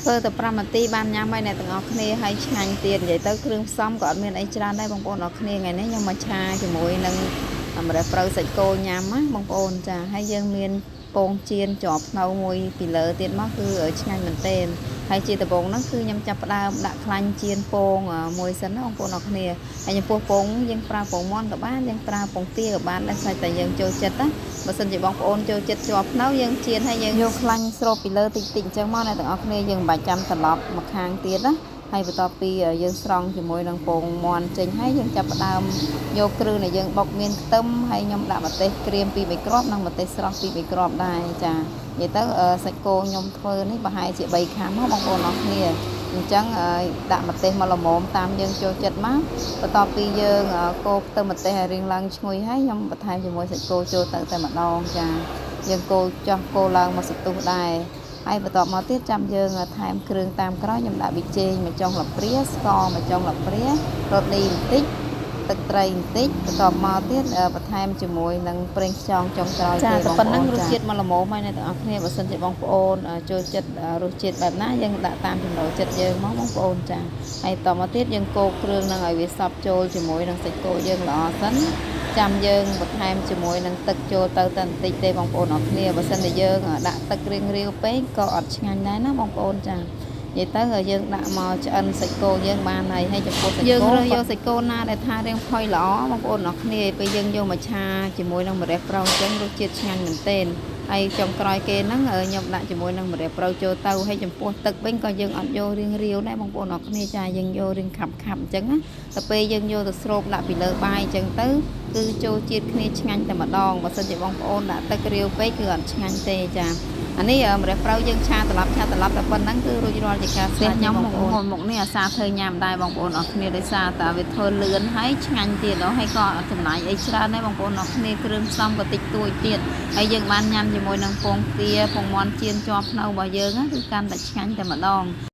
ធ្វើតែ5នាទីបានញ៉ាំហើយអ្នកទាំងអស់គ្នាហើយឆ្ងាញ់ទៀតនិយាយទៅគ្រឿងផ្សំក៏អត់មានអីច្រើនដែរបងប្អូនអរគ្នាថ្ងៃនេះខ្ញុំមកឆាជាមួយនឹងម្រេះព្រៅសាច់គោញ៉ាំណាបងប្អូនចាហើយយើងមានពងចៀនជាប់ភ្នៅមួយពីលើទៀតមកគឺឆ្ងាញ់មែនទែនហើយជាដំបូងហ្នឹងគឺខ្ញុំចាប់ផ្ដើមដាក់ខ្លាញ់ចៀនពងមួយសិនណាបងប្អូនអរគ្នាហើយចំពោះពងយើងប្រើពងមាន់ក៏បានយើងប្រើពងទាក៏បានដែរស្រេចតែយើងចូលចិត្តណាបើសិនជាបងប្អូនចូលចិត្តជាប់ភ្នៅយើងចៀនហើយយើងយកខ្លាញ់ស្រូបពីលើតិចតិចអញ្ចឹងមកអ្នកទាំងអស់គ្នាយើងមិនបាច់ចាំត្រឡប់មកខាងទៀតណាហើយបន្ទាប់ពីយើងស្រង់ជាមួយនឹងពងមាន់ចេញហើយយើងចាប់ផ្ដើមយកគ្រឿងដែលយើងបុកមានខ្ទឹមហើយខ្ញុំដាក់ម្ទេសក្រៀម2 3គ្រាប់និងម្ទេសស្រស់2 3គ្រាប់ដែរចានិយាយទៅសាច់គោខ្ញុំធ្វើនេះប្រហែលជា3ខាំបងប្អូនអរគ្នាអញ្ចឹងដាក់ម្ទេសមកល្មមតាមយើងចូលចិត្តមកបន្ទាប់ពីយើងកូរខ្ទឹមម្ទេសឲ្យរៀងឡើងឈ្ងុយហើយខ្ញុំបន្ថែមជាមួយសាច់គោចូលទៅតែម្ដងចាយើងកូរចោះកូរឡើងមកសន្ទុះដែរហើយបន្ទាប់មកទៀតចាំយើងថែមគ្រឿងតាមក្រោយខ្ញុំដាក់ប៊ីចេងមួយចុងលាព្រាស្ករមួយចុងលាព្រារ៉ូឌីបន្តិចទឹកត្រីបន្តិចបន្ទាប់មកទៀតបន្ថែមជាមួយនឹងប្រេងខ្យងចុងក្រោយ ចា ទេបង តែប៉ុណ្ ប្ ណឹ អូនចា ងរសជាតិមកល្មមហើយអ្នកទាំងអស់គ្នាបើសិនជាបងប្អូនចូលចិត្តរសជាតិបែបណាយើងដាក់តាមចំណូលចិត្តយើងមកបងប្អូនចាហើយតមកទៀតយើងកូរគ្រឿងនឹងឲ្យវាសព្វចូលជាមួយនឹងសាច់គោយើងល្អសិនចាំយើងបន្ថែមជាមួយនឹងទឹកចូលទៅតែបន្តិចទេបងប្អូនអរគ្នាបើសិនជាយើងដាក់ទឹករៀងរាវពេកក៏អត់ឆ្ងាញ់ដែរណាបងប្អូនចានិយាយទៅយើងដាក់មកឆ្អិនសាច់គោយើងបានហើយហើយចំពោះសាច់ យើង គោ រើសយកសាច់គោណាដែលថារាងផុយល្អបងប្អូនអរគ្នាពេលយើងយកមកឆាជាមួយនឹងម្រះព្រៅអញ្ចឹងរសជាតិឆ្ងាញ់មែនទែនហើយចុងក្រោយគេហ្នឹងខ្ញុំដាក់ជាមួយនឹងម្រះព្រៅចូលទៅហើយចំពោះទឹកវិញក៏យើងអត់យករាងរាវដែរបងប្អូនអរគ្នាចាយើងយករាងខាប់ខាប់អញ្ចឹងណាទៅពេលយើងយកទៅស្រូបដាក់ពីលើបាយអញ្ចឹងទៅគឺចូលជាតិគ្នាឆ្ងាញ់តែម្ដងបើសិនជាបងប្អូនដាក់ទឹករាវពេកគឺអត់ឆ្ងាញ់ទេចាអានេះម្រះព្រៅយើងឆាត្រឡប់ឆាត្រឡប់តែប៉ុណ្្នឹងគឺរួចរាល់ជាការស្រេច ខ្ញុំ បងប្អូន មុខនេះអាសាធ្វើញ៉ាំដែរបងប្អូនអរគ្នាដោយសារតែវាធ្វើលឿនហើយឆ្ងាញ់ទៀតហើយក៏អត់ចំណាយអីច្រើនដែរបងប្អូនអរគ្នាគ្រឿងផ្សំក៏តិចតួចទៀតហើយយើងបានញ៉ាំជាមួយនឹងពងទាពងមាន់ចៀនជាប់ភ្នៅរបស់យើងគឺកាន់តែឆ្ងាញ់តែម្ដង។